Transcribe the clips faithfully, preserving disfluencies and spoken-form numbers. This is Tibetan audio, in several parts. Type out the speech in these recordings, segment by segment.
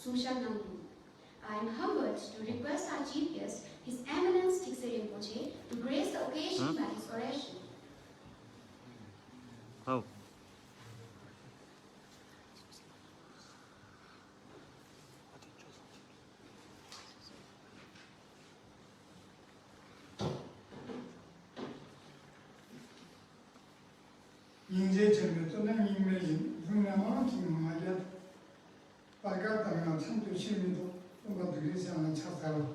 གསུང་བཤད་གནང་ཡོད། I am humbled to request our chief guest, His Eminence Thikse Rinpoche, to grace the occasion by his oration. ཧའོ། སྙིང་རྗེ་ཆེན་པོས་བརྩོན་ན་སྙིགས་མའི་ཞིང་། བཟུང་ན་དབང་ཕྱུག་མ་རྒྱལ། བར་སྐབས་དང་ཡང་མཚམས་སུ་ཕྱིར་མི་ལྡོག། སྟོན་པ་རྡོ་རྗེ་འཆང་ལ་ཕྱག་འཚལ་ལོ།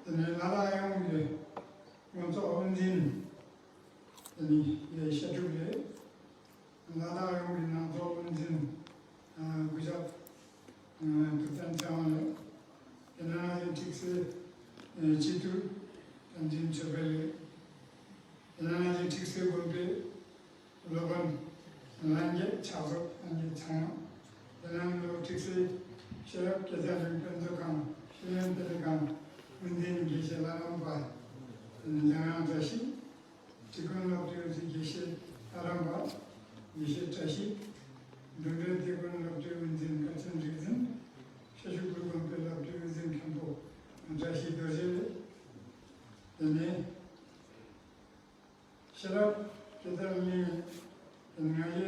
དེ་ནས་ལ་དྭགས་ཡོངས་ཀྱི་མགོན་ཚོགས་དབུ་འཛིན། དེ་ནས་ཡེ་ཤེས་གྲུབ་རེད། ལ་དྭགས་ཡོངས་ཀྱི་ནང་ཚོགས་དབུ་འཛིན། ཨ་སྐུ་ཞབས་ཨ་ཐུབ་བསྟན་ཚེ་དབང་རེད། དེ་ནང་བཞིན་ཁྲིག་སེ་ཨ་སྤྱི་འཐུས་བསྟན་འཛིན་ཆོས་འཕེལ་རེད། དེ་ནང་བཞིན་ཁྲིག་སེ་དགོན་པའི་སློབ་དཔོན་ལྷན་རྒྱས། ཕྱག་རོགས་ལྷན་རྒྱས་ཚང་མ། དེ་ནང་ལོ་ཁྲིག་སེ་ཤེས་རབ་སྐལ་བཟང་གླིང་དཔེ་མཛོད་ཁང་ཤེས་ཡོན་བསྟི་གནས་ཁང་དབུ་འཛིན་དགེ་བཤེས་ལྷ་རམས་པ། དེ་ནས་འཇམ་དབྱངས་བཀྲ་ཤིས། སྤྲུལ་སྐུ་སློབ་གྲྭའི་དགེ་བཤེས་ལྷ་རམས་པ་དགེ་བཤེས་བཀྲ་ཤིས། འགྲིམ་འགྲུལ་སྡེ་དགོན་སློབ་གྲྭའི་དབུ་འཛིན་བཀའ་བཙུན་རིག་འཛིན། ཤ་ཤུ་གུ་དགོན་པའི་སློབ་གྲྭའི་དབུ་འཛིན་མཁན་པོ་བཀྲ་ཤིས་རྡོ་རྗེ། དེ་ནས་ཤེས་རབ་སྐལ་བཟང་གླིང་། དེ་ནས་ང་ཡི་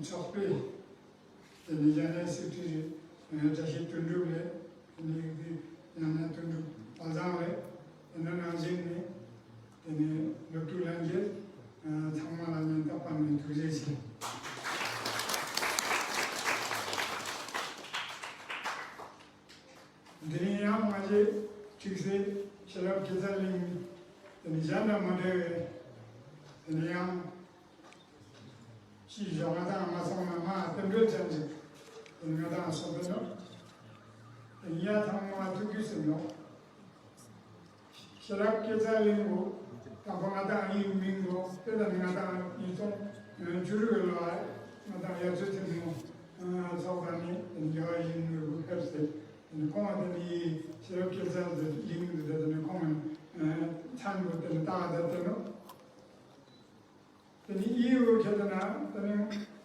ཚོགས་པའི་དེ་ནས་ཡང་ན་སེག་ཊ་རི་བཀྲ་ཤིས་དོན་གྲུབ་རེད། དེ་ནས་ཡང་ན་དོན་གྲུབ་དཔལ་བཟང་རེད། དེ་ནས་ནང་བཞིན་ནས་དེ་ནས་སློབ་ཕྲུག་ལྷན་རྒྱས་ཚང་མ་ལ་སྙིང་ཐག་པ་ནས་ཐུགས་རྗེ་ཆེ། འདི་ནས་ཡང་ང་ཚོའི་ཁྲིག་སེ་ཤེས་རབ་སྐལ་བཟང་གླིང་། དེ་ནས་གཞན་དང་མ་འདྲ་བའི་དེ་ནས་ཡང་ཕྱིའི་ཞོགས་ང་དང་མ་སོང་ན་མ་རྟེན་འབྲེལ་ཅན་ཅིག་དེ་ནས་ང་དང་སོང་པས་ནོ། དེ་ནས་ཡང་ཚང་མ་ཐུགས་རྒྱུས་ཟིན་ནོ། ཤེས་རབ་སྐལ་བཟང་གླིང་བུ་དང་པོ་ང་དང་ཨ་ཡི་མིང་གོ་དེ་ལ་ནི་ང་དང་ཉིས་སྟོང་བཅུ་དྲུག་ལོ་ང་དང་ཡར་ཚོད་ཐེངས་མོ་ཚོགས་པ་ནི་རྒྱལ་བ་ཡིད་བཞིན་ནོར་བུ་ཕེབས་ཏེ་ཁོང་དེ་ནི་ཤེས་རབ་སྐལ་བཟང་དེ་གླིང་དུ་དེ་ནི་ཁོང་མཚན་བུ་དེ་ནི་བཏགས་དེ་དེ་ནོ། དེ་ནི་ཨི་ཡུ་ཁྱེད་དེ་ན་དེ་ནི་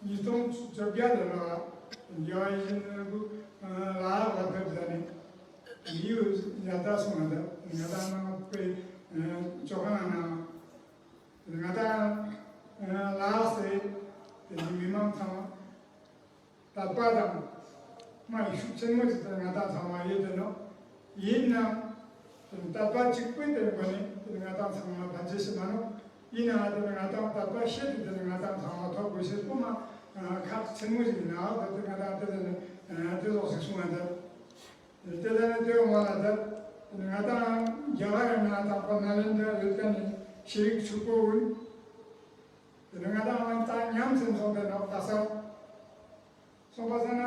ཉིས་སྟོང་བཅོ་བརྒྱད་དེ་ལ་རྒྱལ་བ་ཡིད་བཞིན་ནོར་བུ་ལ་ལ་ཕེབས་ཟ་ནི་ཨི་ཡུ་ཡ་ད་སོང་བ་དང་ང་དང་ནང་པའི་ཅོ་ཁང་ནང་ང་དང་ལ་སེ་དེ་ནི་མི་མང་ཚང་མ་དད་པ་དང་མ་ཡི་ཤུགས་ཆེན་མོ་ཅིག་དང་ང་དང་ཚང་མ་ཡོད་དེ་ནོ། ཡིན་ནའང་དད་པ་གཅིག་པུའི་དེ་སྒོ་ནས་དེ་ང་དང་ཚང་མ་ཕན་ཆད་ཞིག་མ་ནོ། ཡིན་ནའང་དེ་ང་དང་དད་པ་བཤད་དེ་དེ་ང་དང་ཚང་མ་ཐོབ་དགོས་ཤེས་པོ་མ་ཁག་ཆེན་མོ་ཞིག་ཡིན་ནའང་དེ་ང་དང་དེ་དེ་ནི་དེ་ལོག་ཞིག་གསུང་བ་འདི། དེ་ལྟར་ན་དེའི་འོག་ལ་ད་ང་དང་རྒྱ་གར་ནང་དང་པོ་ནཱ་ལེནྡྲ་ཡོད་མཁན་ནི་ཤེས་རིག་ཕྱུག་པོ་ཀུན། དེ་ནི་ང་དང་ད་ཉམས་ཟིན་སོང་བའི་ནང་དག་ས་སོང་པ་ཟེར་ན།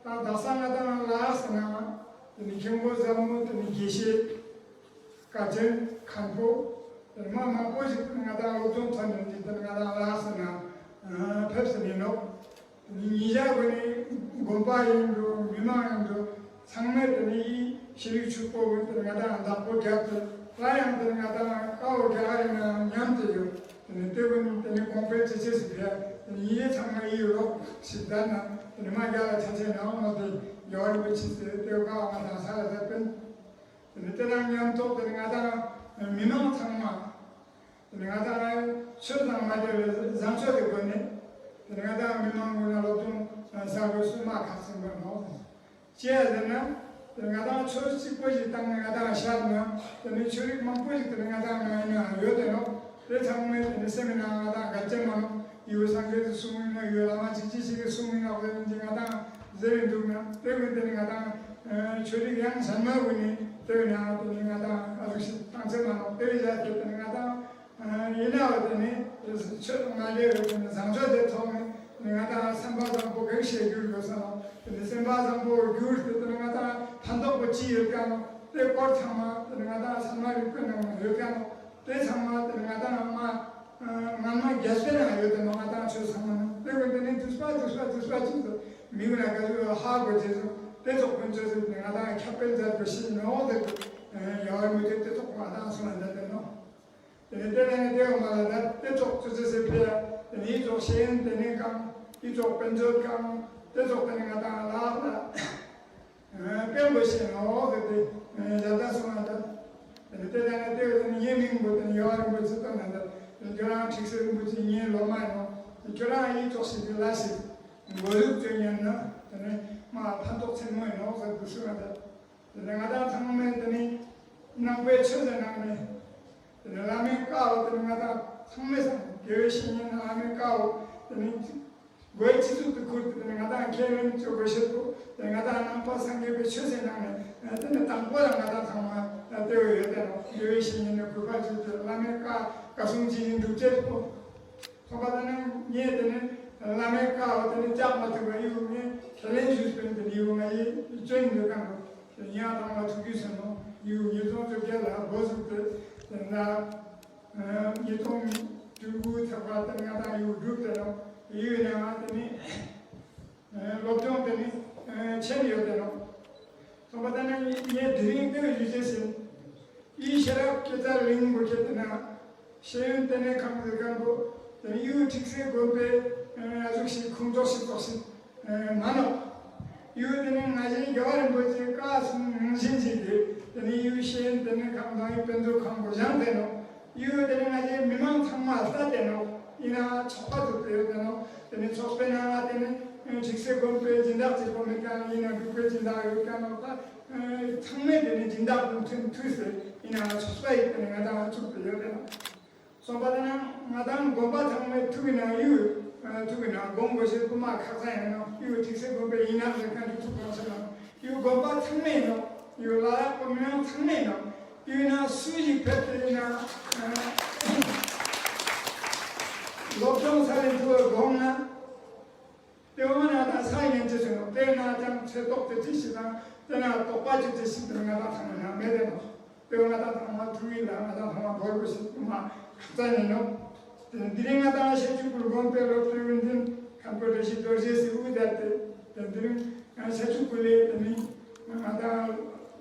ད་དག་ས་ང་དང་ལ་ཟེར་ན་དེ་ནི་མཁན་པོ་ཟབ་མོ་དེ་ནི་དགེ་བཤེས་བཀའ་བཙུན་མཁན་པོ་དེ་ནི་མ་མང་པོ་ཞིག་ང་དང་སློབ་སྦྱོང་ཐོན་ནས་དེ་ནི་ང་དང་ལ་ཟེར་ན་ཕེབས་ཟིན་ཡིན་ནོ། ཉིན་ཞག་པོ་ནི་དགོན་པ་ཡིན་འགྲོ་མི་མང་ཡིན་འགྲོ་ཚང་མས་དེ་ནི་ཡི་ཤེས་རིག་ཕྱུག་པོ་བོ་དེ་ང་དང་བདག་པོ་རྒྱབ་སྟེ་ད་ཡང་དེ་ང་དང་ཀ་བོ་རྒྱ་གར་ཡིན་ནའང་ཉམས་ཏེ་ཡོད། དེ་ནི་དེ་བོ་ནི་དེ་ནི་གོང་འཕེལ་ཇེ་ཆེ་ཞིག་རྒྱབ་དེ་ནི་ཡི་ཚང་མ་ཡི་རོགས་ཞིག་བསྡད་ན་དེ་ནི་མ་རྒྱ་ལ་ཆ་ཆེ་ནའང་མ་དེ་རྒྱ་བ་རིན་པོ་ཆེ་ཟེར་དེ་ཀ་བ་ང་དང་ས་ལ་ཟེར་པིན། དེ་ནི་དེ་དང་མཉམ་ཐོག་དེ་ནི་ང་དང་མི་མང་ཚང་མ། དེ་ནི་ང་དང་ཆོས་དང་མ་འབྲེལ་བའི་བཟང་སྤྱོད་དེ་སྒོ་ནས་དེ་ནི་ང་དང་མི་མང་ངོས་ནས་སློབ་སྦྱོང་གསར་པའི་སྲོལ་མ་ཁག་ཟིན་པ་ནོ། ཅི་ཡ་ཟེར་ན། དེ་ནི་ང་དང་ཆོས་གཅིག་པོ་ཞིག་བཏང་ནས་ང་དང་བཤད་ན་དེ་ནི་ཆོས་རིག་མང་པོ་ཞིག་དེ་ནི་ང་དང་ནང་ཡིན་ན་ཡོད་དེ་ནོ། དེ་ཚང་མས་དེ་ནི་སེམས་ནང་ང་དང་ག་ཅེ་མ་ནོ། ཡུལ་སངས་རྒྱས་ཀྱི་གསུང་ཡིན་ན་ཡུལ་བླ་མ་ཅིག་ཅིག་ཞིག་གི་གསུང་ཡིན་ན་དེ་ནི་ང་དང་ཟེར་བའི་འདུག་ན་དེ་ཀུན་དེ་ནི་ང་དང་ཆོས་རིག་ཡང་ཟབ་མོ་ཀུན་ནི་དེ་ནི་ང་དང་ཨ་ཟུག་ཞིག་བཏང་ཚེ་མ་ནོ་དེ་བས་ཡ་དེ་དེ་ནི་ང་དང་ཡིན་ནའང་དེ་ནི་ཆོས་དང་མ་འབྲེལ་བའི་དེ་ནི་བཟང་སྤྱོད་དེ་ཐོག་ནས་ང་དང་སེམས་པ་བཟང་པོ་གང་བྱེད་རྒྱུར་ཡོད་ས་ནོ། དེ་ནི་སེམས་པ་བཟང་པོ་གྱུར་ཏེ་དེ་ནི་ང་དང་ཕན་ཐོགས་པོ་ཅི་ཡོད་ཀ་ནོ། དེ་སྐོར་ཚང་མ་དེ་ནི་ང་དང་ཚང་མ་རིག་པའི་ནང་ཡོད་ཀ་ནོ། དེ་ཚང་མ་དེ་ནི་ང་དང་མ་ང་མ་རྒྱ་སེ་ན་ཡོད་དེ་ནོ། ང་དང་ཆོས་ཚང་མ་ནི་དེ་ཀུན་དེ་ནི་དུས་པ་དུས་པ་དུས་པ་ཅིག་ཏུ་མི་ཀུན་ལ་ག་ཚོད་ཧ་གོ་རྗེས་སུ་དེ་ཚོགས་ཀུན་ཆོས་ཟེར་ཏེ་ང་དང་ཁྱབ་སྤེལ་མཛད་དགོས་ཤེས་ནོ། དེ་ཡ་བ་མི་དེ་དེ་ཚོགས་ང་དང་སོང་ན་འདྲ་དེ་ནོ། དེ་ནས་དེ་ལས་ནི་དེ་འོ་མ་ལ་ད་དེ་ཚོགས་ཆུ་ཚོད་ཟེར་ཕེ་ཡ། དེ་ནས་ཡི་ཚོགས་ཤེས་ཡོན་དེ་ནས་གང་ཡི་ཚོགས་དཔལ་འབྱོར་གང་ དེ་ཚོགས་དེ་ནི་ང་དང་ལ་ལ་དཔེ་མི་ཤེས་ནོ་ཟེར་ཏེ་ལ་ད་སོང་ང་ད། དེ་ནི་དེ་ལ་ནི་དེ་བས་ནི་ངའི་མིང་པོ་དེ་ནི་ཡོ་རིང་པོ་ཚོ་ལྟ་ན་ད། ཁྱོད་རང་ཁྲིག་སེ་རིན་པོ་ཆེ་ངའི་སློབ་མ་ཡིན་ནོ། ཁྱོད་རང་ཡིན་ཙོགས་ཤིག་གི་ལ་ཞིག་མགོ་ལུག་ཅོ་ཉན་ན་དེ་ནི་མ་ཕན་ཐོགས་ཆེན་མོ་ཡིན་ནོ་ཟེར་དུ་སོང་ང་ད། དེ་ནི་ང་དང་ཚང་མས་དེ་ནི་ནང་པའི་ཆོས་ཟེར་ནང་ནས། དེ་ནས་བླ་མའི་བཀའ་འོག་དེ་ནས་ང་དང་ཚང་མས་སམ་དགེ་བའི་བཤེས་གཉེན་བླ་མའི་བཀའ་འོག་དེ་ནས་སྒོའི་སྤྱི་གཙུག་ཏུ་ཁུར་ཏེ་དེ་ནས་ང་དང་ཁས་ལེན་བཅོ་དགོས་ཤེས་པོ་དེ་ནས་ང་དང་ནང་པ་སངས་རྒྱས་པའི་ཆོས་སའི་ནང་ནས་དེ་ནས་དང་པོ་ལ་ང་དང་ཚང་མ་ལྟེ་བ་ཡོད་དེ་ནོ། དགེ་བའི་བཤེས་གཉེན་ནས་གུས་པ་བྱེད་དེ་བླ་མའི་བཀའ་བཀའ་གསུང་ཇི་བཞིན་སྒྲུབ་བྱེད་པོ། ཁོ་པ་དེ་ནས་ངས་དེ་ནས་བླ་མའི་བཀའ་འོག་དེ་ནས་བཅག་མ་ཐུབ་པ་ཡིན་ངས་ཁས་ལེན་ཞུས་པས་དེ་ནས་ཡིན་ང་ཡིས་བཅོས་འདོད་གང་དུ། ཡང་དང་ལ་ཐུགས་རྒྱུད་ཟིན་ནོ། ཡུལ་ཉིས་སྟོང་བཅོ་བརྒྱད་ལ་འགོ་བཙུགས་ཏེ་དེ་ན་ཉིས་སྟོང་བཅུ་དགུ་ཚེས་པ་དེ་ང་དང་ཡུལ་སྒྲུབ་སྟེ་ནོ། ཡུལ་ནང་དེ་ནི་སློབ་སྦྱོང་དེ་ནི་ཆེན་ཡོད་དེ་ནོ། ཚོང་པ་དེ་ནི་ངས་དེ་རིང་ལྟོས་ཡུལ་ཅེས་ཟིན། ཡིད་ཤེས་རབ་སྐྱེ་ཚར་གླིང་མགོ་ཁྱེར་དེ་ན། ཤེས་ཡོན་ལྟེ་གནས་ཁང་གི་སྒང་པོ་དེ་ནི་ཡུལ་ཁྲིག་སེ་དགོན་པའི་ཨ་ཟུག་ཤིག་ཁུངས་གཏོགས་ཤིག་གཏོགས་ཤིག་མ་ནོག། ཡུལ་དེ་ནི་ང་བཞིན་རྒྱལ་བ་རིན་པོ་ཆེ་བཀའ་གསུང་ནང་བཞིན་ཞིག་གིས་དེ་ནི་ཡུལ་ཤེས་ཡོན་ལྟེ་གནས་ཁང་དང་ཡུལ་དཔེ་མཛོད་ཁང་པོ་བཞེངས་ཏེ་ནོག། ཡུལ་དེ་ནི་ང་བཞིན་མི་མང་ཚང་མ་ལྟ་སྟེ་ནོག། ཡིན་ན་ཚོགས་པ་བཙུགས་ཏེ་ཡོད་དེ་ནོག། དེ་ནི་ཚོགས་པའི་ནང་ང་དེ་ནི་ཁྲིག་སེ་དགོན་པའི་སྦྱིན་བདག་ཅིག་པོ་མེད་ཀྱང་ཡིན་ན་འབྲུག་པའི་སྦྱིན་བདག་ཡོད་ཀྱང་ནོག། ད་ཚང་མས་དེ་ནི་སྦྱིན་བདག་དང་མཐུན་མཐུན་ཟེར་ཡིན་ན་ཚོགས་པ་ཡིན་དེ་ནི་ང་དང་བཙུགས་ཏེ་ཡོད་དེ་ནོག། སོང་པ་དེ་ན་ང་དང་དགོན་པ་ཚང་མའི་ཐུགས་ཀྱི་ནང་ཡུལ་ཐུགས་ཀྱི་ནང་དགོན་དགོས་ཤེས་སྐུ་མ་ཁག་ཚང་ཡིན་ནོག། ཡུལ་ཁྲིག་སེ་དགོན་པའི་ཡིན་ན་ཟེར་མཁན་གྱི་ཐུགས་དགོངས་ཆེ་ནོག། ཡུལ་དགོན་པ་ཚང་མའི་ནོག། ཡུལ་ལ་ཡག་པོ་མི་ཡང་ཚང་མའི་ནོག། ཡུལ་ན་སུ་ཞིག་ཕེབས་ཏེ་ཡིན་ན་སློབ་སྦྱོང་ས་ལེན་ཐུབ་པར་དགོངས་ན། དེ་འོ་ན་ད་ས་ཡན་ཆད་ཟེར་ནོག། དེ་ན་ཀྱང་ཚེ་ཏོག་དེ་ཅི་ཞིག་དང་དེ་ན་དོགས་པ་ཅི་ཅི་ཞིག་དེ་ང་དང་ཚང་མ་ན་མེད་དེ་ནོག། དེ་ང་དང་ཚང་མ་ཐུགས་ཡིད་ལ་ང་དང་ཚང་མ་འབོར་དགོས་ཤིག་མ་ཁ་ཚ་ཡིན་ནོག། དེ་འདི་རིང་ང་དང་ཤ་ཆུ་ཁུལ་དགོན་པའི་སློབ་ཕྲུག་ཡོན་ཏན་མཁན་པོ་བཀྲ་ཤིས་རྡོ་རྗེ་སི་དབུ་མཛད་དེ་དེ་འདི་རིང་ང་ཤ་ཆུ་ཁུལ་ལས་དེ་ནི་ང་དང་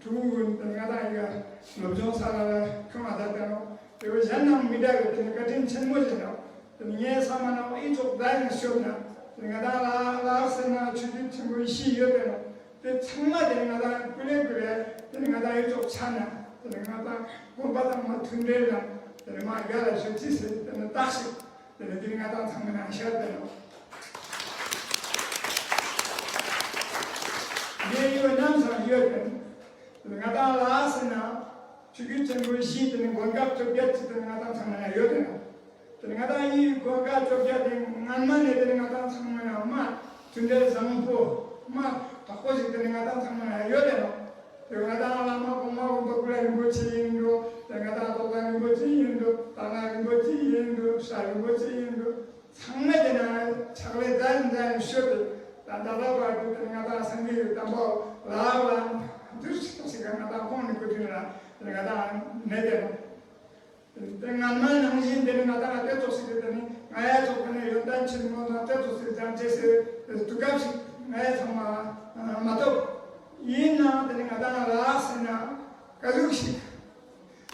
ཕྲུ་གུ་ཡོན་ཏན་ང་དང་ཡི་ག་སློབ་སྦྱོང་ས་ལ་ལ་ཁྱོད་ང་དང་དེ་ནོག། དེ་བས་གཞན་རྣམས་མི་འདྲ་བའི་དེ་ནི་བཀའ་དྲིན་ཆེན་མོ་ཞིག་ནོག། དེ་ནི་ངའི་ས་མ་ནང་ཨི་ཙོག་བདག་ཡིན་ཤོབ་ན་དེ་ནི་ང་དང་ལ་ལ་ཟེར་ན་ཆོས་བརྒྱུད་ཆེན་པོ་བཞི་ཡོད་པས་ནོག། དེ་ཚང་མ་དེ་ནི་ང་དང་ཀུ་ལེ་ཀུ་ལེ་དེ་ནི་ང་དང་ཨི་ཙོག་ཆ་ན་དེ་ནི་ང་དང་དགོན་པ་དང་མ་མཐུན་འབྲེལ་ན་དེ་ནི་མ་རྒྱ་ལ་ཤོད་ཅི་ཟེར་དེ་ནི་བརྟག་ཞིག། དེ་ནི་དེ་ནི་ང་དང་ཚང་མ་ན་ཤར་དེ་ནོག། ངའི་ཡོད་ནམ་སང་ཡོད་དེ་ནི་ང་དང་ལ་ཟེར་ན། ཆོས་བརྒྱུད་ཆེན་པོ་བཞི་དེ་ནི་དགོན་ཁག་བཅོ་བརྒྱད་ཅིག་དེ་ནི་ང་དང་ཚང་མ་ན་ཡོད་དེ་ནོག། དེ་ནི་ང་དང་ཡི་དགོན་ཁག་བཅོ་བརྒྱད་དེ་སྔན་མ་ནས་དེ་ནི་ང་དང་ཚང་མ་ན་མ་མཐུན་འབྲེལ་བཟང་པོ་མ་དག་པོ་ཞིག་དེ་ནི་ང་དང་ཚང་མ་ན་ཡོད་དེ་ནོག། དེ་ང་དང་བླ་མ་གོང་མ་དགོན་པ་ཀུ་ལ་རིན་པོ་ཆེ་ཡིན་འགྲོ། དེ་ང་དང་རྟོགས་ལྡན་རིན་པོ་ཆེ་ཡིན་འགྲོ། དར་ནག་རིན་པོ་ཆེ་ཡིན་འགྲོ། ཤར་རིན་པོ་ཆེ་ཡིན་འགྲོ། ཚང་མ་དེ་ན་ཕྱག་ལས་མཛད་མཛད་ནས་ཤོད་དེ་ད་ད་ལྟ་བར་དུ་དེ་ང་དང་སངས་རྒྱས་ཀྱི་བསྟན་པ་ལ་ལ་འདུ་ཤེས་ཤིག་ང་དང་ཁོང་ནས་གོ་དུས་ལ་དེ་ང་དང་མེད་དེ་ནོག། དེ་སྔན་མ་ནང་བཞིན་དེ་ནི་ང་དང་དེ་ཙོགས་ཤིག་དེ་ནི་ང་ཡ་ཙོགས་ཁ་ནས་ཡོན་ཏན་ཆེན་མོ་དང་དེ་ཙོགས་ཤིག་སྦྱང་བྱེད་ཟེར་དུས་སྐབས་ཤིག་ང་ཡ་ཚང་མ་མ་གཏོགས། ཡིན་ནའང་དེ་ནི་ང་དང་ལ་ཟེར་ན་ག་ཟུག་ཞིག་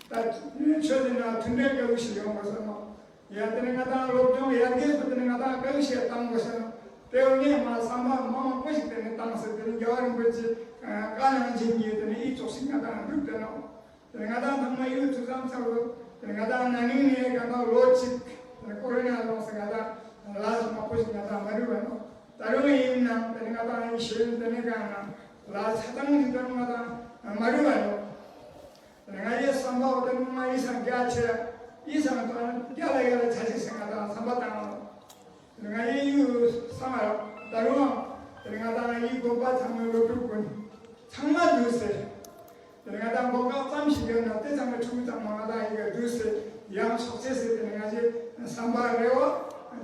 ད་ཆོས་དེ་ན་མཐུན་འབྲེལ་ག་ཟུག་ཞིག་ཡོང་དགོས་ཟེར་ན། ཡ་དེ་ནི་ང་དང་སློབ་སྦྱོང་ཡར་རྒྱས་སུ་དེ་ནི་ང་དང་ག་ཟུག་ཞིག་བཏང་དགོས་ཟེར་ན། དེ་བས་ངས་མ་བསམ་པ་མང་པོ་ཞིག་དེ་ནི་བཏང་ཟེར་དེ་ནི་རྒྱལ་བ་རིན་པོ་ཆེ་བཀའ་གནང་བཞིན་གྱི་དེ་ནི་ཨི་ཙོགས་ཤིག་ང་དང་འདུག་དེ་ནོག། དེ་ང་དང་ཚང་མ་ཡུལ་ཐུགས་བསམ་ཚ་བོ། དེ་ང་དང་ན་ནིང་ནས་གང་ལྟར་ལོ་གཅིག་དེ་ཀོ་རོ་ན་ལོགས་སུ་ང་དང་ལ་མང་པོ་ཞིག་ང་དང་མ་རུལ་བ་ནོག། ད་རུང་ཡིན་ནའང་དེ་ང་དང་ཡིན་ཤེས་ཡོན་དེ་ནས་གང་ན་ལ་ཆ་ཚང་ཞིག་ད་རུང་ང་དང་མ་རུལ་བ་ནོག། དེ་ང་ཡི་བསམ་པ་འོ་དེ་ནི་མ་ཡི་སང་རྒྱ་ཆེ་ཡི་སང་ད་རྒྱ་ལ་ཡ་ལ་ཆ་ཞིག་སེ་ང་དང་བསམ་པ་བཏང་ང་ལོ། དེ་ང་ཡི་ཡུལ་ས་མ་ར་ད་རུང་དེ་ང་དང་ཡི་དགོན་པ་ཚང་མའི་སློབ་ཕྲུག་ཀུན་ཚང་མ་འདུས་སེ། དེ་ང་དང་དགོན་ཁག་ཙམ་ཞིག་ཡོད་ན་དེ་ཚང་མའི་ཕྲུ་གུ་ཚང་མ་ང་དང་ཡི་ག་འདུས་སེ་ཡང་ཆོག་ཆེ་སེ་དེ་ང་ཞེ་བསམ་པ་རེ་བ་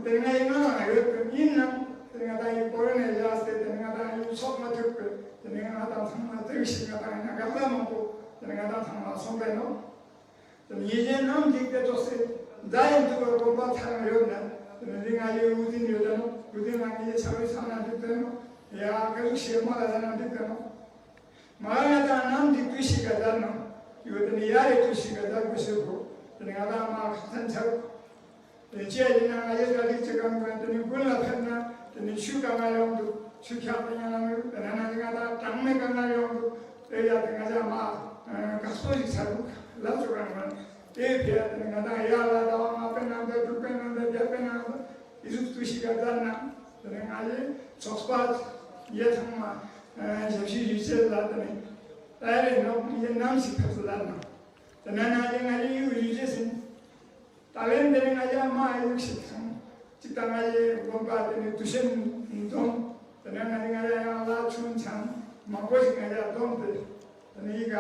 དེ་ང་ཡི་ང་ལ་ཡོད་པ་ཡིན་ནམ་དེ་ང་དང་ཡི་ཀོ་རོ་ན་ཡ་སེ་དེ་ང་དང་ཡི་ཆོག་མ་ཐུབ་པས་དེ་ང་དང་ཚང་མ་དེ་ཞིག་ང་དང་ཡིན་ན་དགའ་ས་མང་པོ་དེ་ང་དང་ཚང་མ་སོང་པས་ནོ། དེ་ཉེ་ཞན་རྣམས་ཀྱིས་དེ་ཙོགས་སེ་མཛའ་ཡི་འདུག་པར་དགོངས་པ་ཚར་ཡོད་ན། དེ་ནི་འདི་ང་ཡི་དབུ་འཛིན་ཡོད་དེ་ནོ། དབུ་འཛིན་ལ་ངེད་ཀྱི་ཕྱག་ལུས་ཚང་ན་འགྲིག་དེ་ནོ། ཡ་ག་ཟུག་ཞེ་མ་ལ་ལ་ན་འགྲིག་དེ་ནོ། མ་ང་དང་ནམ་འདི་དུས་ཤིག་ག་དར་ནོ། ཡོད་དེ་ནི་ཡ་རེ་དུས་ཤིག་ག་དར་དགོས་ཤེས་གོ། དེ་ནི་ང་དང་མ་ཁ་ཚན་ཆག་དེ་ཅི་ཡ་ཡིན་ན་ང་ཡི་གྲ་སྒྲིག་བྱེད་གང་དགོས་དེ་ནི་དགུན་ལ་ཕེབས་ན་དེ་ནི་ཆུ་གང་ང་ཡོང་འདུག་ཆུ་འཁྱག་དང་ཡང་ན་དེ་ནང་ན་ང་དང་གྲངས་མེད་དཀའ་ངལ་ཡོང་འདུག་དེ་ཡ་དེ་ང་ཅག་མ་དགའ་སྤྲོ་ཞིག་ཆགས་འདུག་ལབ་ཆོག་ག་མ་དེ་ཕི་ཡ་དེ་ང་དང་ཡ་ལ་ཟླ་བ་ལྔ་པའི་ནང་དང་དྲུག་པའི་ནང་དང་བརྒྱད་པའི་ནང་དང་ཨི་ཟུག་ཏུ་ཞིག་ག་ཟ་ན་དེ་ནས་ང་ཡི་ཚོགས་པ་ཡེ་ཚང་མ་ཞབས་ཞུ་ཞུ་ཆེད་ལ་དེ་ནས་ད་རེ་ནོག་ཡེ་ནམ་ཞིག་ཕེབས་སུ་ལ་ན་དེ་ན་ན་ཡེ་ང་ཡི་ཡུ་ཞུ་ཆེད་ཟིན། ད་ལན་དེ་ནི་ང་ཡ་མ་ཡུག་ཞིག་དང་གཅིག་དང་ང་ཡི་དགོན་པ་དེ་ནི་དུ་ཤན་འཛོམས། དེ་ནི་ང་ཡི་ང་ཡ་ཡང་ལ་ཆུང་ཆང་མང་པོ་ཞིག་ང་ཡ་འཛོམས་ཏེ། དེ་ནི་ཡི་ག་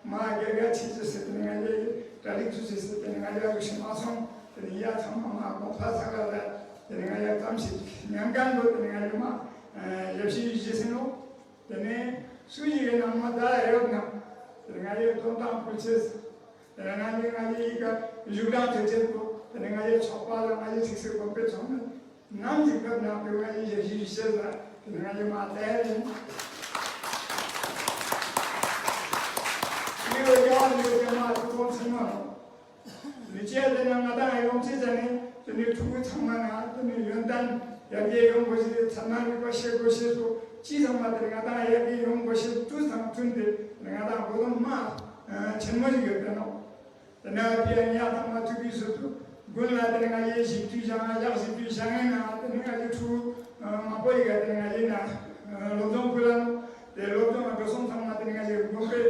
མ་རྒྱ་རྒྱ་ཆེ་ཆེ་ཟེར་དེ་ནི་ང་ཡ་ཡི་གྲ་སྒྲིག་ཆུ་ཆེ་ཟེར་དེ་ནི་ང་ཡ་རུ་ཤི་མ་སོང་། དེ་ནི་ཡ་ཚང་མ་མ་དགོན་པ་ས་ག་ལ་དེ་ནི་ང་ཡ་ཙམ་ཞིག་ཉམས་མཁན་པོ་དེ་ནི་ང་ཡ་མ་ཞབས་ཞུ་ཡི་ཞེས་ཟེར་ནོ། དེ་ནས་སུ་ཞིག་གི་ནང་མ་ད་ཡོད་ན། དེ་ནས་ང་ཡི་དོན་དང་ཕུལ་ཆེས། དེ་ནས་ང་ཡི་ང་ཡི་ཡི་ག་བཞུགས་གྲངས་དེ་ཚེ་པོ། དེ་ནས་ང་ཡི་ཚོགས་པ་ལ་ང་ཡི་ཚིག་སེ་དགོན་པའི་ཚོགས་ནི། ནམ་ཞིག་བབས་ན་དེ་ང་ཡི་ཞབས་ཞུ་ཞུ་ཆེས་ལ། དེ་ནས་ང་ཡི་མ་ད་ཡིན། ཡི་ག་རྒྱ་བ་ཡི་ག་རྒྱ་མ་ཐུགས་དགོངས་ཚིག་མ་ནོ། ལུས་བཅས་དེ་ནས་ང་དང་ཡོང་ཚེ་ཙ་ནས་དེ་ནས་ཕྲུ་གུ་ཚང་མ་ན་དེ་ནས་ཡོན་ཏན་ཡར་རྒྱས་ཡོང་དགོས་ཤེས་ཚད་མ་རིག་པ་ཤེས་དགོས་ཤེས་སོགས་ཅི་ཚང་མ་དེ་ནས་ང་དང་ཡར་རྒྱས་ཡོང་དགོས་ཤེས་དུས་དང་མཐུན་ཏེ་ང་དང་གོ་རིམ་མ་ཆེན་མོ་ཞིག་ཡོད་པས་ནོ། དེ་ནས་ཕི་ཡ་ཉ་ཚང་མ་ཐུག་པའི་སོ་སོ་དགུན་ལ་དེ་ནས་ང་ཡི་ཞིབ་འཇུག་བྱ་ང་ཡག་ཞིབ་འཇུག་བྱ་ངེས་ན་དེ་ནས་ང་ཡི་ཕྲུ་གུ་མང་པོ་ཡི་ག་དེ་ནས་ང་ཡི་ན་སློབ་སྦྱོང་ཕུལ་ལ་ནོ། དེ་སློབ་སྦྱོང་ལ་འགྲོ་སོང་ཚང་མ་དེ་ནི་ང་ཞིག་དགོན་པའི་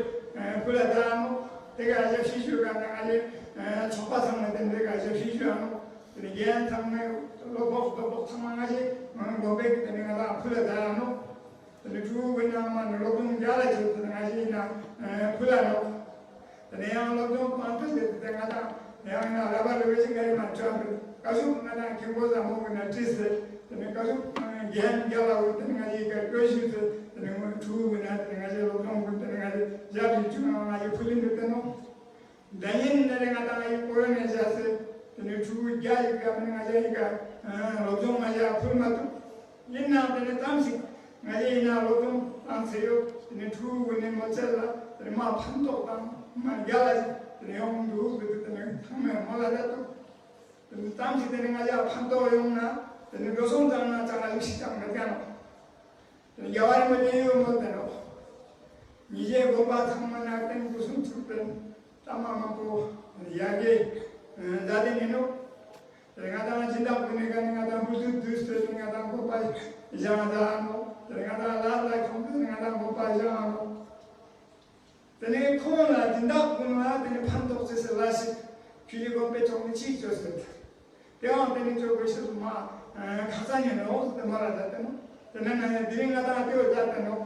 ཕུ་ལ་བདག་ནོ། དེ་ག་ཞབས་ཞུ་ཞུ་ག་ན་ང་ཞིག་ཚོགས་པ་ཚང་མ་དེ་འདྲ་ག་ཞབས་ཞུ་ཞུ་ནོ། དེ་ནི་རྒན་ཚང་མའི་སློབ་ཕོགས་སློབ་ཕོགས་ཚང་མ་ང་ཞིག་དགོན་པའི་དེ་ནི་ང་ལ་ཕུ་ལ་བདག་ནོ། དེ་ནི་ཕྲུ་གུ་ན་མ་ནི་སློབ་སྦྱོང་རྒྱ་ལ་བྱེད་དེ་ང་ཞིག་ཡིན་ན་ཕུ་ལ་ནོ། དེ་ནས་ཡང་སློབ་སྦྱོང་སྤང་ཐུབ་ཟེར་ཏེ་ང་དང་ཡང་ན་ར་བ་རེ་བེ་ཞིག་ག་རེ་མ་བྱ་བ་བཀའ་ཤོག་ང་དང་མཁན་པོ་ཟ་མོ་གི་ན་བྲིས་ཟེར། དེ་ནས་བཀའ་ཤོག་རྒན་རྒྱ་ལ་འོ་དེ་ནས་ང་ཡི་ག་བཀའ་ཤོག་ཟེར། དེ་ནས་ང་ཕྲུ་གུ་ན་དེ་ནས་ང་ཡི་སློབ་སྦྱོང་གི་དེ་ནས་ང་ཡི་ཞབས་ཀྱི་ཆུ་ང་ང་ཡི་ཕུ་ལིན་དུ་བསྟན་ནོ། ཟླ་ཉིན་ནས་ང་དང་ང་ཡི་ཀོ་རོ་ནས་བཞག་ཟེར། དེ་ནས་ཕྲུ་གུ་རྒྱ་ཡི་ག་ང་ཡི་ག་སློབ་སྦྱོང་ང་ཡ་ཕུལ་མ་ཐུབ། ཡིན་ནའང་དེ་ནས་ཙམ་ཞིག་ང་ཡི་ཡིན་ན་སློབ་སྦྱོང་བཏང་ཚེ་ཡོད། དེ་ནས་ཕྲུ་གུ་ནས་མོ་ཚེ་ལ་དེ་ནས་མ་ཕན་ཐོགས་དང་མ་རྒྱ་ལ་ཞིག་དེ་ནས་ཡོང་འདུག་གི་འདུག་དེ་ནས་ཚང་མས་མོ་ལ་ལ་འདུག་དེ་ནས་ཙམ་ཞིག་དེ་ནས་ང་ཡ་ཕན་ཐོགས་ཡོང་ན་དེ་ནས་འགྲོ་སོང་བཏང་ན་ཙང་ལ་ལུགས་ཤིག་ཀྱང་མེད་ཀྱང་ནོ། དེ་ནས་རྒྱ་བ་རིན་པོ་ཆེ་ཡོད་མོ་དེ་ནོ། ཉིན་རྗེས་དགོན་པ་ཚང་མ་ན་རྟེན་སྐུ་གསུང་ཐུགས་རྟེན། ལྟ་མ་མང་པོ་ཡ་གི་མཛད་དེ་ཉིན་ནོ། དེ་ང་དང་སྦྱིན་བདག་ཀུན་ནས་ཀ་ནི་ང་དང་འབུལ་དུ་བསྡུས་ཏེ་ང་དང་དགོན་པ་བཞེངས་ད་ནོ། དེ་ང་དང་ལ་ལ་ཁྱོང་དུ་ང་དང་དགོན་པ་བཞེངས་ནོ། དེ་ནས་ཁོང་ལ་སྦྱིན་བདག་ཀུན་ལ་དེ་ནས་ཕན་ཐོགས་ཚེ་ཟེར་ལ་ཞིག་ཁྱོད་ཀྱི་དགོན་པའི་ཐོག་ནས་ཅིག་བཅོས་ཟེར། དེའང་དེ་ནི་ཅོ་དགོས་ཤེས་སུ་མ་ཁ་ས་ཉན་ནོ་ཟེར་ཏེ་མ་ར་ད་དེ་ནོ། དེ་ནས་ན་ཡང་དེ་རིང་ང་དང་དེ་བ་ད་དེ་ནོ།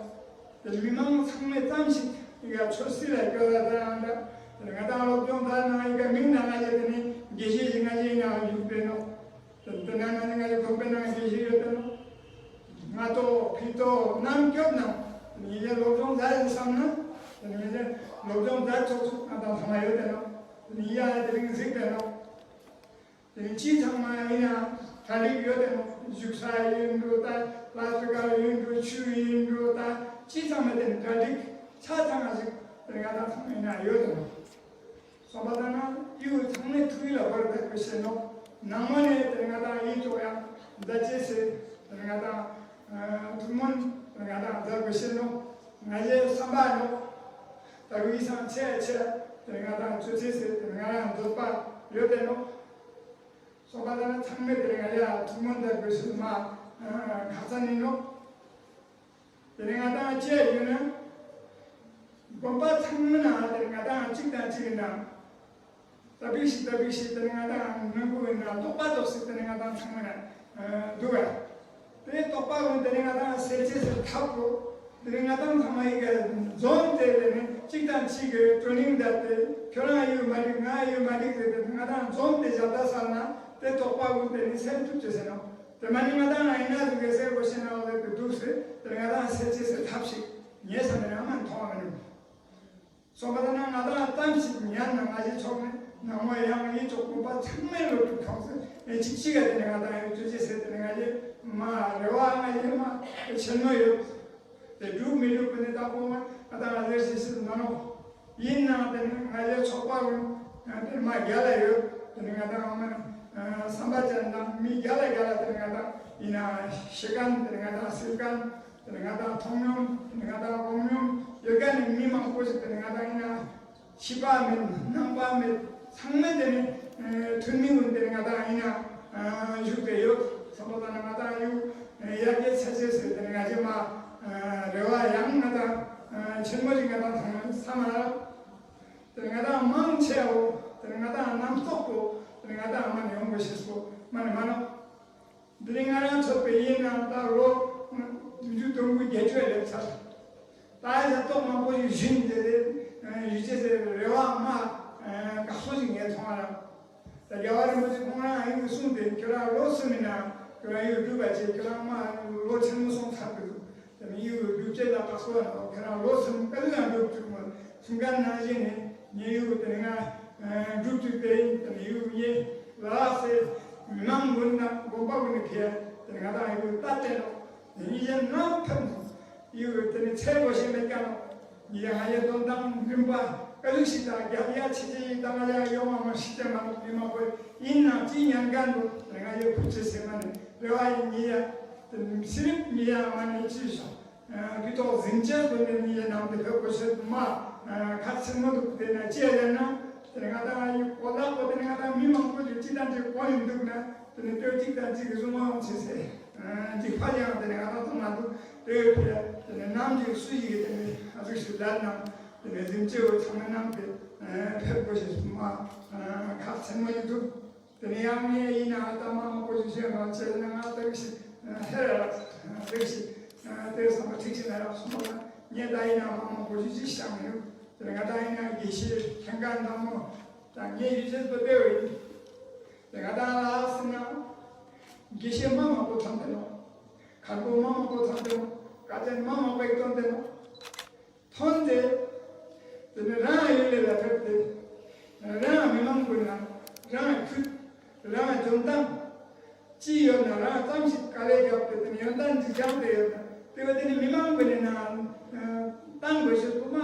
དེ་མི་མང་ཚང་མས་ཙམ་ཞིག་ཡ་ཆོས་སྲིད་ལ་སྐྱོ་ལ་ད་ཡང་འདྲ། དེ་ང་དང་སློབ་སྦྱོང་ད་ན་ཡི་ག་མིང་ན་ང་ཡི་དེ་ནི་དགེ་བཤེས་ཀྱི་ང་ཡི་ན་ཡུག་པེ་ནོ། དེ་ན་ན་ནི་ང་ཡི་དགོན་པའི་ནང་དགེ་བཤེས་ཡོད་དེ་ནོ། ང་ཏོ་ཕི་ཏོ་ནམ་སྐྱོབ་ན་ཡི་ག་སློབ་སྦྱོང་ད་ཡི་བསམ་ན་ཡི་ག་སློབ་སྦྱོང་ད་ཚོགས་ཚོགས་ང་དང་ཚང་མ་ཡོད་དེ་ནོ། ཡི་ཡ་དེ་རིང་གཟིགས་དེ་ནོ། དེ་ནི་ཅི་ཚང་མ་ཡིན་ཡང་གྲ་སྒྲིག་ཡོད་དེ་ནོ། བཞུགས་ས་ཡིན་འགྲོ་ད་ལ་སི་ཀ་ཡིན་འགྲོ་ཆུ་ཡིན་འགྲོ་ད་ཅི་ཚང་མ་དེ་ནི་གྲ་སྒྲིག་ཆ་ཚང་མ་ཞིག་དེ་ང་དང་ཚང་མ་ཡིན་ན་ཡོད་དེ་ནོ། སོང་པ་ད་ན་ཡུལ་ཚང་མའི་ཐུགས་ཡིད་ལ་བོར་བསྡད་པའི་ཞེ་ནོ། ནང་མ་ནས་དེ་ང་དང་ཡིད་ཐོག་ཡང་མཛད་ཅེས་ཟེར་དེ་ང་དང་ཐུགས་སྨོན་དེ་ང་དང་མཛད་པའི་ཞེ་ནོ། ང་ཡི་བསམ་པ་ནོ། ད་རུ་ཡིད་སང་ཆེ་ཆེ་དེ་ང་དང་ཆོས་ཚེ་ཟེར་དེ་ང་རང་མཛད་པ་ཡོད་དེ་ནོ། སོང་པ་ད་ན་ཚང་མས་དེ་ང་ཡ་ཐུགས་སྨོན་མཛད་དགོས་ཞེས་མ་ཁ་ཚ་ནི་ནོ། དེ་ནས་ང་དང་ཅི་ཡོད་ན། དགོན་པ་ཚང་མ་ན་དེ་ང་དང་གཅིག་དང་གཅིག་ཡིན་ན། ད་བིག་ཤིག་ད་བིག་ཤིག་དེ་ང་དང་ནང་ཁུལ་ཡིན་ན་རྟོག་པ་རྟོག་སྲིད་དེ་ང་དང་ཚང་མ་ན་འདུག་ག་དེ་རྟོག་པ་ཀུན་དེ་ང་དང་སེལ་ཅེས་སུ་ཐབས་པོ། དེ་ང་དང་ཚང་མ་ཡི་ག་འཛོམས་ཏེ་དེ་ནས་གཅིག་དང་གཅིག་གི་ཀྲུ་ནིང་བརྡར་ཏེ་ཁྱོད་རང་ཡོད་མ་རིག་ང་ཡོད་མ་རིག་ཟེར་ཏེ་ང་དང་འཛོམས་ཏེ་བཞག་ད་ས་ན་དེ་རྟོག་པ་ཀུན་དེ་ནི་སེལ་ཐུབ་ཅེས་ཟེར་ནོ། དེ་མ་ནི་ང་དང་ཡིན་ན་ཟུག་གེ་སེ་གོ་ཤེ་ན་འོ་ཟེར་དུ་འདུག་ཟེར་དེ་ང་དང་སེལ་ཅེས་སེ་ཐབས་ཤིག་ངས་བསམ་ནས་ཨ་མ་མཐོང་བ་མི་འདུག་སོང་པ་ད་ན་ང་དང་གཏམ་ཞིག་ཉན་ན་ང་ཞིག་ཆོག་ནས་ནང་མོ་ཡང་ཡིད་ཆོག་དགོན་པ་ཚང་མའི་བློ་གྲོས་ཁོང་ཚོས་ཨེ་ཅིག་ཅིག་ག་དེ་ནས་ང་དང་ཡོད་ཚོད་ཅེས་ཟེར་དེ་ནས་ང་ཞིག་མ་རེ་བ་ང་ཞིག་མ་ཆེན་མོ་ཡོད། དེ་འགྲུབ་མི་འགྲུབ་པ་ནི་ད་ཁོང་ང་དང་ང་ལས་ཞིག་ཟེར་མ་ནོ། ཡིན་ནའང་དེ་ནི་ང་ཡི་ཚོགས་པ་ཀུན་དེ་མ་རྒྱ་ལ་ཡོད། དེ་ནི་ང་དང་ཨ་མ་བསམ་པ་ཅན་དང་མི་རྒྱ་ལ་རྒྱ་ལ་དེ་ནི་ང་དང་ཡིན་ན་ཤི་མཁན་དེ་ནི་ང་དང་སིལ་མཁན་ དེ་ནས་ང་དང་མཐོང་མྱོང་དེ་ནས་ང་དང་དགོངས་མྱོང་ཡོད་མཁན་ནི་མི་མང་པོ་ཞིག་དེ་ནས་ང་དང་ཡིན་ན་ཕྱི་པ་མེད་ནང་པ་མེད་ཚང་མས་དེ་ནས་ཐུན་མིན་ཀུན་དེ་ནས་ང་དང་ཡིན་ན་བཞུགས་ཏེ་ཡོད། ཚང་མ་ལ་ང་དང་ཡུ་ཡར་རྒྱས་ཆེ་ཆེ་ཟེར་དེ་ནས་ང་ཅི་མ་རེ་བ་ཡང་ང་དང་ཆེན་མོ་ཞིག་ང་དང་ཚང་མ་ས་མ་ར། དེ་ནས་ང་དང་མང་ཆེ་བོ་དེ་ནས་ང་དང་རྣམ་རྟོག་པོ་དེ་ནས་ང་དང་མ་ནས་ཡོང་དགོས་ཤེས་པོ་མ་ནས་མ་ནོ། འདི་རིང་ང་རང་ཚོ་པའི་ཡིན་ནམ་ད་ལོ་བདུན་ཅུ་དོན་དགུ་བརྒྱད་ཅུ་སླེབས་ཚར། ད་ཡ་ཐོག་མང་པོ་ཞིག་བཞིན་དེ་རེད་ཡུལ་ཅེས་ཟེར་རེ་བ་མ་དགའ་ཚོར་ཞིག་ངས་མཐོང་བ་རང་། ད་རྒྱལ་བ་རིན་པོ་ཆེ་ཁོང་རང་ཡིན་གསུངས་ཏེ་ཁྱོད་རང་ལོ་གསུམ་མིན་ན་ཁྱོད་རང་ཡོད་སྒྲུབ་པ་བྱེད་ཁྱོད་རང་མ་ལོ་ཆེན་མོ་སོང་ཚར་འདུག་དེ་ནི་ཡུལ་སྒྲུབ་བྱེད་ལ་དགའ་ཚོར་བ་ཁྱོད་རང་ལོ་གསུམ་དཀའ་ལས་ཡང་སྒྲུབ་བཅུག་མོད་གསུང་མཁན་ནང་བཞིན་ནི་ངའི་ཡུལ་དེ་ནི་ང་སྒྲུབ་བཅུག་དེ་ཡིན་དེ་ནི་ཡུལ་ངའི་ལ་སེ་མི་མང་ཀུན་དང་དགོན་པ་ཀུན་ནི་ཁྱེད་དེ་ནི་ང་དང་ཡུལ་ལྟ་སྟེ་ལོ། ཉིད་ཡིན་ན་ཕན་ཐོགས་ཡོད་དེ་ནི་ཚེ་བོ་ཞིག་མེད་ཀྱང་ཉིད་ཡང་ཡེ་དོན་དང་རིམ་པ་དཀའ་ལས་ཤིག་དང་རྒྱབ་ཡ་ཆེ་ཆེ་ཡིན་དང་ཡ་ཡོང་བ་མ་ཤི་ཅེ་མ་ནོག་མི་མ་པོ་ཡིན་ན་ཅི་ཉན་ག་འདུག་དེ་ང་ཡོད་ཕུགས་ཆེ་སེ་མ་ནི་རེ་བ་ཡིན་ཉིད་ཡ་དེ་ནི་སི་རིབ་ཉིད་ཡ་མ་ནི་ཅི་ཤོག་བི་ཏོག་འཛིན་ཅེ་དོན་ནི་ཉིད་ཡ་ནང་དེ་ཕེབས་གོ་ཤེས་མ་ཁ་ཚིག་མ་འདུག་དེ་ན་ཅི་ཡ་ཡ་ན། དེ་ནས་ང་དང་ཡི་གོ་ལག་པོ་དེ་ནས་ང་དང་མི་མང་པོ་ཞིག་གཅིག་དང་གཅིག་གོ་ཡིན་འདུག་ན་དེ་ནས་ལྟོས་གཅིག་དང་གཅིག་གི་བཟུང་བ་ཡོང་ཆེ་ཟེར། གཅིག་ཕ་ཡང་དེ་ནས་ང་དང་མཐོང་མ་འདུག་ལྟོས་ཕེ་དེ་ནས་ནམ་གཅིག་སུ་ཞིག་གིས་དེ་ནས་ཨ་ཟུག་ཞིག་ལར་ནང་དེ་ནས་གཟིམ་ཅེ་བོ་ཚང་མ་ནང་དེ་ཕེབས་དགོས་ཞེས་མ་ཁག་ཚན་མ་ཡིན་འདུག་དེ་ནས་ཡང་ངས་ཡིན་ན་ཨ་ད་མ་མང་པོ་ཞིག་བཤད་རོགས་བྱས་ན་ང་ལྟོས་ཞིག་ཧེ་ར་རག་ལྟོས་ཞིག་དེ་བསམ་པ་ཁྲིག་ཞིག་ན་རག་སོང་བ་ན་ངས་ད་ཡིན་ན་མ་མང་པོ་ཞིག་ཅིག་བཤད་མི་འདུག་དེ་ནས་ང་དང་ཡིན་ན་དགེ་བཤེས་ལྷན་ཁང་འདྲ་མོ། ད་ངས་ཡུལ་ཆེན་པོ་སྤེལ་བ་ཡིན། དེ་ག་ད་ལ་སྲིད་ན། དགེ་བཤེས་མ་མང་པོ་ཐོན་ཏེ་ནོ། མཁན་པོ་མ་མང་པོ་ཐོན་ཏེ་ནོ། དཀའ་སྤྱད་མ་མང་པོ་ཐོན་ཏེ་ནོ། ཐོན་ཏེ། དེ་ནི་རང་ཡུལ་ལས་ལ་ཕེབས་ཏེ། རང་མི་མང་པོ་ན། རང་ཁུལ། རང་འཇོན་ཐང་། ཅི་ཡོད་ན་རང་ཙམ་ཞིག་དཀའ་ལས་བརྒྱབ་སྟེ་དེ་ནི་ཡོན་ཏན་ཅིག་སྦྱངས་ཏེ་ཡོད་ན་དེ་བས་དེ་ནི་མི་མང་པོ་ནས་ན། བཏང་དགོས་ཤེས་པོ་མ་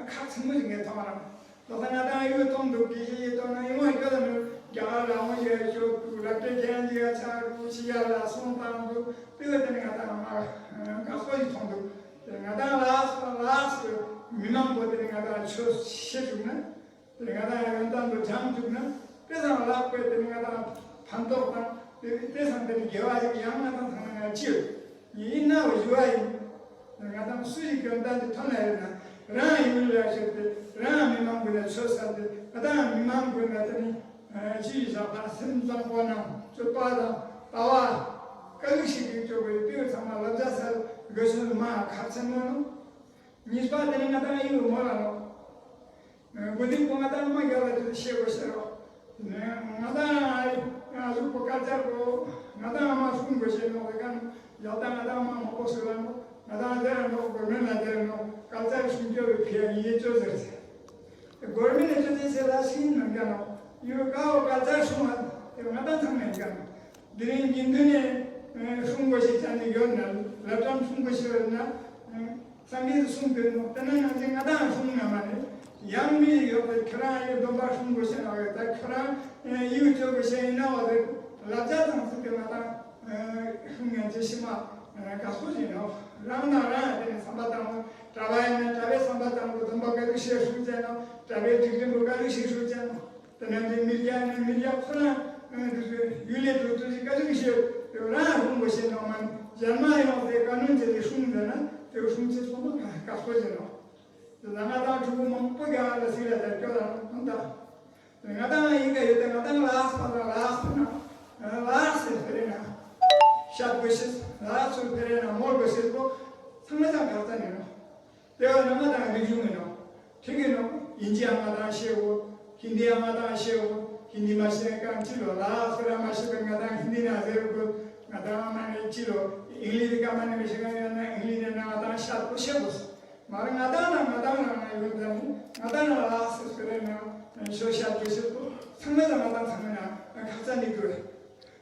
ཁག་ཆེན་མོ་ཞིག་ངས་མཐོང་བ་རང་། ལོ་ཙཱ་ང་དང་ཡུལ་གཏོང་འདུག་གི་ཡི་ཡི་གཏོང་ན་ཡིན་བ་ཡོད་ལ་མི་རྒྱ་གར་ལ་འོང་ཡ་ཤོག་ཏུ་ལབ་དེ་ཁྱེད་རང་ཅི་ཡ་ཆགས་འདུག་ཕྱི་རྒྱལ་ལ་སོང་བཏང་འདུག་དེ་བས་དེ་ནི་ང་དང་མ་དགའ་སོ་ཡི་མཐོང་འདུག་དེ་ང་དང་ལགས་ལགས་སུ་མི་མང་པོ་དེ་ནི་ང་དང་ཆོས་ཤེས་བཅུག་ན། དེ་ང་དང་ཡོན་ཏན་དུ་སྦྱང་བཅུག་ན་དཔེ་བཟང་ལགས་པས་དེ་ང་དང་ཕན་ཐོགས་དང་དེ་དཔེ་བཟང་དེ་ནི་དགེ་བ་ཞིག་ཡང་ང་དང་ཚང་མ་ང་ཅི་ཡོད་ཡིན་ན་བ་ཞུ་བ་ཡིན། ང་དང་སུ་ཞིག་ཡོན་ཏན་དེ་ཐོན་ན་ཡོད་ན་རང་ཡུལ་ལ་ཞུགས་ཏེ་རང་མི་མང་ཀུན་ལ་ཆོས་བསམ་སྟེ་ང་དང་མི་མང་ཀུན་ལ་དེ་ནི་ཅི་ཡིན་ཞག་པ་སེམས་བཟང་པོ་ནང་སྤྱོད་པ་དང་ལྟ་བ་དཀའ་ལས་ཤིག་གིས་སྤྱོད་པའི་དཔེ་ཚང་མ་བསླབ་བྱ་སལ་དགོས་ཤོས་མ་ཁག་ཆེན་མོ་ནོ། གཉིས་པ་དེ་ནི་ང་དང་ཡིན་པའི་མོ་ལ་ནོ། མགོ་རྟིང་པོ་ང་དང་མ་རྒྱག་ལ་དེ་ཤེས་དགོས་ཤེས་རོགས། ང་དང་ང་གཟུགས་པོ་དཀར་ཆག་གོ། ང་དང་མ་སྲུང་དགོས་ཤེས་ནོ་དེ་ག་ནི་ཡག་དང་ང་དང་མ་མོ་པོ་སུ་ལ་ནོ། ང་དང་དེ་ར་ནོ་གོ་མེད་ལ་དེ་ར་ནོ་དཀར་ཆག་སྲུང་སྐྱོབ་པའི་ཕི་ཡ་ཡིན་ཡེ་ཅོ་ཟེར་ཚེ། སྒོར་མི་ནས་ཅོ་ཅེ་ཆེ་ལ་ཤིང་ནམ་རྒྱ་ནོ། ཡོད་ཀ་བོ་དཀར་ཆག་སྲུང་བ་དེ་ང་དང་ཚང་མ་ཡིན་ཀ་ནོ། དེ་རིང་དགེ་འདུན་ནས་སྲུང་དགོས་ཤེས་ཅན་ནི་ཡོད་ན་ལ་ཀྲམ་སྲུང་དགོས་ཤེས་ཡོད་ན། སངས་རྒྱས་སུ་གསུངས་པའི་ནོ། དེ་ན་ང་ཚོས་ང་དང་སྲུང་ན་མ་རེད། ཡང་མི་ཡོད་པའི་ཁྱོད་རང་ཡི་སྡོམ་པ་སྲུང་དགོས་ཤེས་ན་བས་ད་ཁྱོད་རང་ཡིད་སྐྱོ་དགོས་ཤེས་ཡིན་ན་བ་རེད། ལབ་བྱ་དང་ཚིག་དེ་ང་དང་སྲུང་ངན་ཅེས་ཤི་མ་དགའ་སོ་ཞིག་ནོ། རང་དང་རང་ཡང་དེ་ནས་བསམ་པ་དང་གྲྭ་པ་ཡིན་ན་གྲྭ་པའི་བསམ་པ་དང་གྲྭ་པའི་སྡོམ་པ་ག་དུས་ཤེས་སྲུང་བྱས་ནོ། གྲྭ་པའི་སྒྲིག་ཁྲིམས་པོ་ག་དུས་ཤེས་སྲུང་བྱས་ནོ། དེ་ནས་འདི་མི་རྒྱ་ནི་མི་རྒྱ་ཁོ་རང་ཡུལ་ལས་གྲུབ་ཐུབ་ཞིག་ག་དུས་ཤེས་དེ་རང་སྲུང་དགོས་ཤེས་ནོ་མ་ནི་གཞན་མ་ཡོང་སྟེ་བཀའ་གནོན་བྱས་ཏེ་སྲུང་མཛད་ན་དེ་སྲུང་བྱེད་སོང་མ་དགའ་སོ་ཞིག་ནོ། དེ་ལ་ང་དང་ཕྲུ་གུ་མང་པོ་རྒྱ་གར་ལ་སིག་ལ་དར་སྐྱོ་ལ་ནོ་ད། ང་དང་ཡིན་ག་ཡོད་དེ་ང་དང་ལགས་པ་ལ་ལགས་པ་ན་ལགས་སེ་ཕེ་རེ་ན་ཤ་དགོས་ཤེས་ལགས་སུ་ཕེ་རེ་ན་མོལ་དགོས་ཤེས་པོ་ཚང་མ་ཚང་ག་ཚ་ནི་ནོ། དེ་བས་ན་ང་དང་རིག་གཞུང་ཡིན་ནོ། ཁྲིག་ཡིན་ནོ། དབྱིན་ཇི་ཡང་ང་དང་ཤེས་འོ། ཧིན་དི་ཡང་ང་དང་ཤེས་འོ། ཧིན་དི་མ་ཤེས་ན་གང་ཅི་ལོ་ལགས་སུ་ར་མ་ཤེས་པས་ང་དང་ཧིན་དི་ན་ཟེར་དགོས། ང་དང་མ་ནས་ཅི་ལོ། ཨིང་ལིཤ་ག་མ་ནས་མི་ཤེས་ག་ཡོད་ན་ཨིང་ལིཤ་ན་ང་དང་ཤ་དགོས་ཤེས་དགོས། མ་རེད་ང་དང་ན་ང་དང་རང་ན་ཡོད་ད་ནི་ང་དང་ན་ལགས་སུ་ཟེར་ན་ཤོ་ཤ་དགོས་ཤེས་དགོས། ཚང་མ་ལ་ང་དང་ཚང་མ་ན་ཁ་ཚ་ནི་དགོས།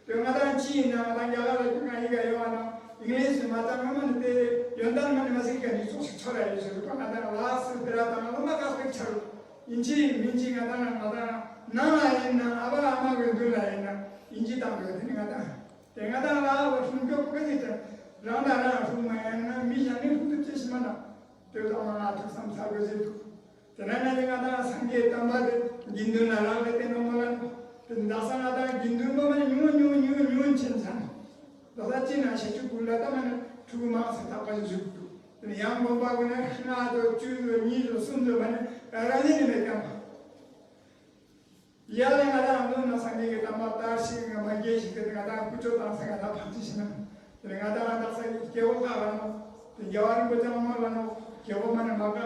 དེ་ང་དང་ཅི་ཡིན་ན་ང་དང་རྒྱ་གར་ལ་ཁྱོད་ང་ཡི་ག་ཡོང་བ་ན་ཨིང་ལིཤ་མ་ཚང་ང་མ་ནི་དེ་ཡོན་ཏན་མ་ནི་མ་ཟིག་ག་ནི་ཚོགས་ཤིག་ཚོར་ཡ་ཡོད་ཟེར་རུ་པ་ང་དང་ལགས་སུ་དེ་ར་དང་ལོ་མ་ཁ་སྤེག་ཆ་རུ་ཡིན་ཅི་མིན་ཅི་ང་དང་ང་དང་ནང་ལ་ཡིན་ན་ཨ་བ་ཨ་མ་གི་མདུན་ལ་ཡིན་ན་ཡིན་ཅི་དང་གི་དེ་ནི་ང་དང་དེ་ང་དང་ལ་བ་སྲུང་སྐྱོབ་ཀ་ཅི་ཅང་ རང་དང་རང་ཧྲུག་མ་ཡང་ན་མི་གཞན་ནི་ཧྲུག་ཏུ་སྐྱེ་ཤི་མ་ན། དེ་ལྟ་མ་ང་ཐུགས་བསམ་ཚར་དགོས་ཟེར་འདུག་དེ་ན་ན་ནི་ང་དང་སངས་རྒྱས་བསྟན་པ་དེ་དགེ་འདུན་ལ་རག་ལས་ཏེ་ནོ་མ་ལ་ནོ། དེ་འདྲ་ས་ང་དང་དགེ་འདུན་པ་མ་ནི་ཉུང་ཉུང་ཉུང་ཉུང་ཕྱིན་ཚར་ནོ། ལོ་ས་ཅི་ན་ཤ་ཆུ་ཀུ་ལ་ཏ་མ་ནི་ཕྲུ་གུ་མང་ས་ཐག་པ་ཞིག་བཞུགས་འདུག་དེ་ནི་ཡང་དགོན་པ་གུ་ནི་ལྔ་དོ་བཅུ་དོ་གཉིས་དོ་གསུམ་དོ་མ་ནི་རང་ཉིད་ནི་མེད་ཀྱང་། ཡ་ལས་ང་དང་ལོ་ན་སངས་རྒྱས་ཀྱི་བསྟན་པ་དར་ཞིང་ང་མ་རྒྱས་ཤིག་དེ་ང་དང་ཀུ་ཅོ་བཏང་ས་ང་དང་ཕན་ཅི་ཤི་ན། དེ་ང་དང་ང་དག་ས་ཀྱི་སྐྱེ་བོ་ཁག་ལ་ནོ། དེ་རྒྱལ་བ་རིན་པོ་ཆེ་མ་ལ་ནོ། སྐྱེ་བོ་མ་ནི་མ་ཁག་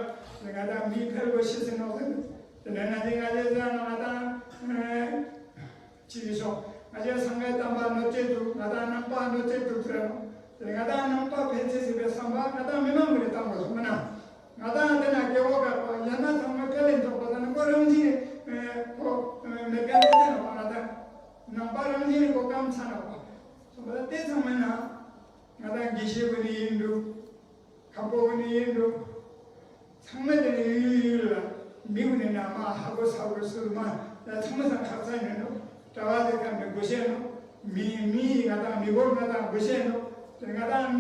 དེ་ང་དང་མི་ཕལ་བོ་ཤི་སི་ནོ་ཟེར། དེ་ནས་ན་དེ་ང་དེ་ཟེར་ན་ང་དང་ཅི་ཡི་ཤོག་ང་ཅག་སངས་རྒྱས་བསྟན་པ་གནོད་བྱེད་འདུག་ང་དང་ནང་པ་གནོད་བྱེད་འདུག་ཟེར་ནོ། དེ་ང་དང་ནང་པ་ཕན་ཆེ་ཟེར་བའི་བསམ་པ་ང་དང་མི་མང་གི་ནས་བཏང་དགོས་སོ་མ་ན། ང་དང་དེ་ན་སྐྱེ་བོ་ཁག་པ་ཡང་ན་ཚང་མ་དཀའ་ལས་འཇོག་པ་དང་ཁོ་རང་བཞིན་ཁོ་མེད་མཁན་དེ་ནོ་ང་དང་ནང་པ་རང་བཞིན་ཁོ་སྐམ་ཚ་ནོ། སོ་མ་དེ་ཚང་མ་ན་ང་དང་དགེ་བཤེས་ཀུན་ནི་ཡིན་འདུག་ཁམས་པ་ཀུན་ནི་ཡིན་འདུག་ཚང་མ་དེ་ནི་ཡུལ་ཡུལ་ལ་མི་ཀུན་ནི་ན་མ་ཧ་གོ་ས་གོ་སུ་མ་ལ་ཚང་མ་ཚང་ཁག་ཚ་ནི་འདུག་གྲྭ་བ་དེ་ཁམས་ནི་དགོས་ཤེས་ནོ། མི་མི་ང་དང་མི་གོ་ང་དང་དགོས་ཤེས་ནོ། དེ་ང་དང་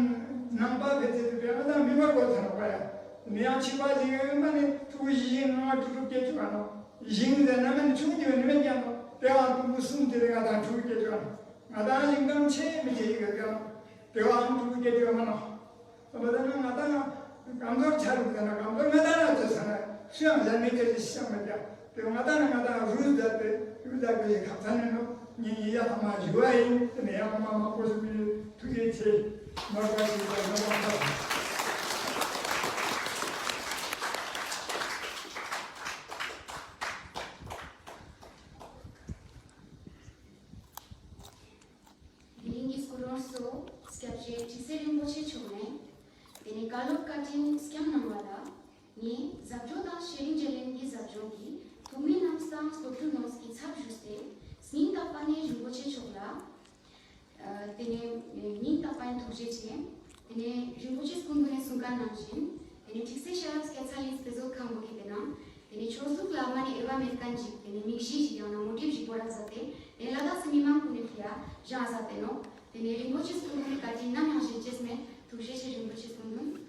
ནང་པ་ཕལ་ཆེར་དེ་ང་དང་མི་གོ་གོ་ཚ་ནོ་པ་ཡ། ནི་ཡང་ཕྱི་པ་ཞིག་ཡོད་མ་ནི་ཕྲུ་གུ་བཞི་ལྔ་དྲུག་དྲུག་སྐྱེ་ཆོག་ག་ནོ། ཞིང་ཟེར་ན་མ་ནི་ཆུང་རྒྱུ་ནི་མེད་ཀྱང་ནོ། དེ་བ་ཕྲུ་གུ་གསུམ་དེ་རེ་ང་དང་དྲུག་སྐྱེ་ཆོག་ག་ནོ། ང་དང་ཞིང་ཁམས་ཆེ་མི་ཆེ་ཡི་གེ་ཀྱང་ནོ། དེ་བ་ཕྲུ་གུ་སྐྱེ་ཆོག་མ་ནོ། ད་ལྟ་ན་ང་དང་གང་ཟོར་ཆ་རུག་ཟེར་ན་གང་ཟོར་ང་དང་ལ་ཚོད་ཟེར་ན་སུ་ཡང་ཟེར་མེད་ཀྱང་ཞིག་བཤད་མེད་ཀྱང་དེ་ང་དང་ན་ང་དང་རུས་ཟེར་ཏེ་རུས་ཟེར་དགོས་ཡི་ཁག་ཚ་ནི་ནོ། ངེད་ཡིན་ཡ་ཐ་མ་ཞུ་བ་ཡིན། དེ་ནས་ཡ་ཐ་མ་མ་ཁོ་སུ་མི་ཐུགས་རྗེ་ཆེ། མར་པ་ཞིག་ལ་ང་དང་ཁག་དེ་རིང་གི་སྐུ་མགྲོན་གཙོ་སྐྱབས་རྗེ་ཁྲི་སེ་རིན་པོ་ཆེ་མཆོག་ནས་དེ་ནས་བཀའ་སློབ་བཀའ་དྲིན་སྐྱོང་གནང་བ་ལ་ངས་ཟབ་སྦྱོང་དང་ཤེས་རིག་འབྲེལ་ལམ་གྱི་ཟབ་སྦྱོང་གི་ཐོག་མའི་རྣམ་གཞག་སློབ་ཕྲུག་ཡོངས་ཀྱི་ཚབ་ཞུས་ཏེ་སྙིང་ཐག་པ་ནས་རིན་པོ་ཆེ་མཆོག་ལ་དེ་ནས་སྙིང་ཐག་པ་ནས་ཐུགས་རྗེ་ཆེ། དེ་ནས་རིན་པོ་ཆེ་སྐུ་མདུན་ནས་གསུང་མཁན་ནང་བཞིན་དེ་ནས་ཁྲིག་སེ་ཤེས་རབ་སྐྱ་ཚ་ལི་དཔེ་མཛོད་ཁང་པོ་གི་དེ་ནང་དེ་ནས་ཆོས་ལུགས་ལ་མ་ནི་དབྱེ་བ་མེད་མཁན་ཅིག་དེ་ནས་མིག་ཤེས་ཤིག་ཡང་ན་མོ་ཊིབ་ཞིག་བོར་ར་མཛད་དེ་དེ་ནས་ལ་དྭགས་སི་མི་མང་ཀུན་ནས་ཕི་ཡ་བཞེངས་མཛད་དེ་ནོ། དེ་ནས་རིན་པོ་ཆེ་སྐུ་མདུན་གྱི་བཀའ་དྲིན་ནམ་ཡང་གཞི་བཅས་མེད། ཐུགས་རྗེ་ཆེ་རིན་པོ་ཆེ་སྐུ་མདུན།